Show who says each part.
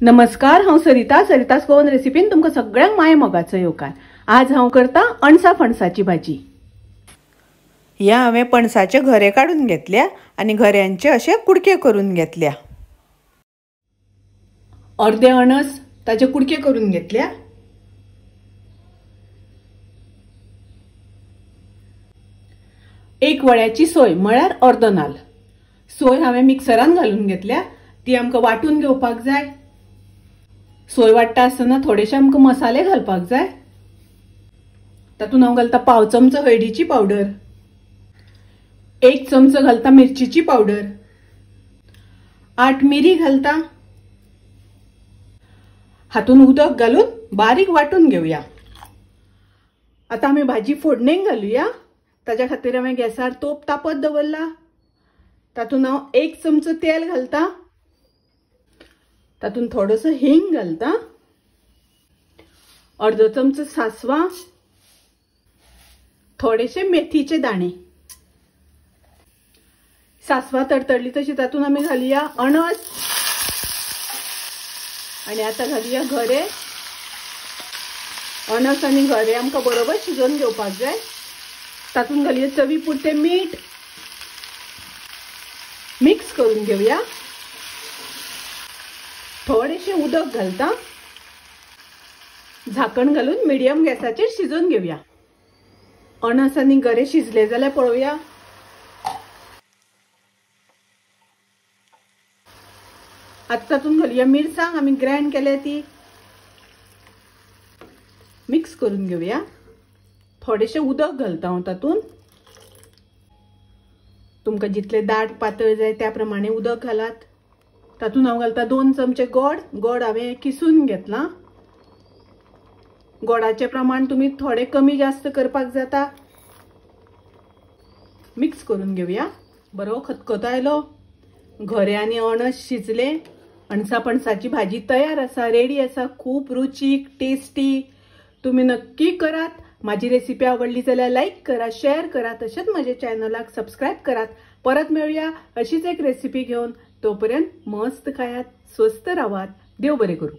Speaker 1: नमस्कार, हांव सरिता। सरिता's गोवन रेसिपीन तुमकां सगळ्यांक माय मोगाचो येवकार। आज हांव करता अणसा फणसाची भाजी।
Speaker 2: ह्या हांवें पणसाचे घरे काडून घेतल्या आनी घऱ्यांचे अशे कुडके करून घेतल्या।
Speaker 1: अर्दे अणस ताचे कुडके करून घेतल्या। एक वळ्याची सोय म्हळ्यार अर्दो नाल सोय हांवें मिक्सरान घालून घेतल्या, ती आमकां वांटून घेवपाक जाय। सोय वांट्टा आसतना थोडेशे आमकां मसाले घालपाक जाय। तातूंत हांव घालता पाव चमचो हळदीची पावडर, 1 चमचो घालता मिरचीची पावडर, 8 मिरी घालता। हातून उदक घालून बारीक वांटून घेवया। आतां आमी भाजी फोडणेक घालुया। ताज्या खातीर हांवें गॅसार तोप तापत दवरला। तातूंत हांव 1 चमचो तेल घालता, तातूंत थोडोसो हिंग घालता, अर्दो चमचो सासवां, थोडेशे मेथीचे दाणे। सासवां तडतडली तशी तातूंत आमी घालुया अणस आनी आतां घालुया घरे। अणस आनी घरे आमकां बरोबर शिजोवन घेवपाक जाय। तातूंत घालुया चवी पुरतें मीठ, मिक्स करून घेवया। थोडेशें उदक घालता, झाकण घालून मिडियम गॅसाचेर शिजोवन घेवया। अणस आनी घरे शिजले जाल्यार पळोवया। आतां तातूंत घालुया मिरसांग, आमी ग्रायंड केल्या ती, मिक्स करून घेवया। थोडेशें उदक घालता हांव तातूंत, तुमकां जितले दाट पातळ जाय त्या प्रमाणे उदक घालात। तातूंत हांव घालता 2 चमचे गोड। गोड हांवें किसून घेतलां। गोडाचें प्रमाण तुमी थोडें कमी जास्त करपाक जाता। मिक्स करून घेवया। बरो खतखतो आयलो, घरे आनी अणस शिजले। अणसा पणसाची भाजी तयार आसा, रेडी आसा। खूब रुचीक, टेस्टी। तुमी नक्की करात। माझी रेसिपी आवडली जाल्यार लाईक करा, शेअर करा, तशेंच माझ्या चॅनलाक सबस्क्राईब करात। परत मेळुया अशीच एक रेसिपी घेवन। तोपर्यंत मस्त खायात, स्वस्थ रावात। देव बरें करूं।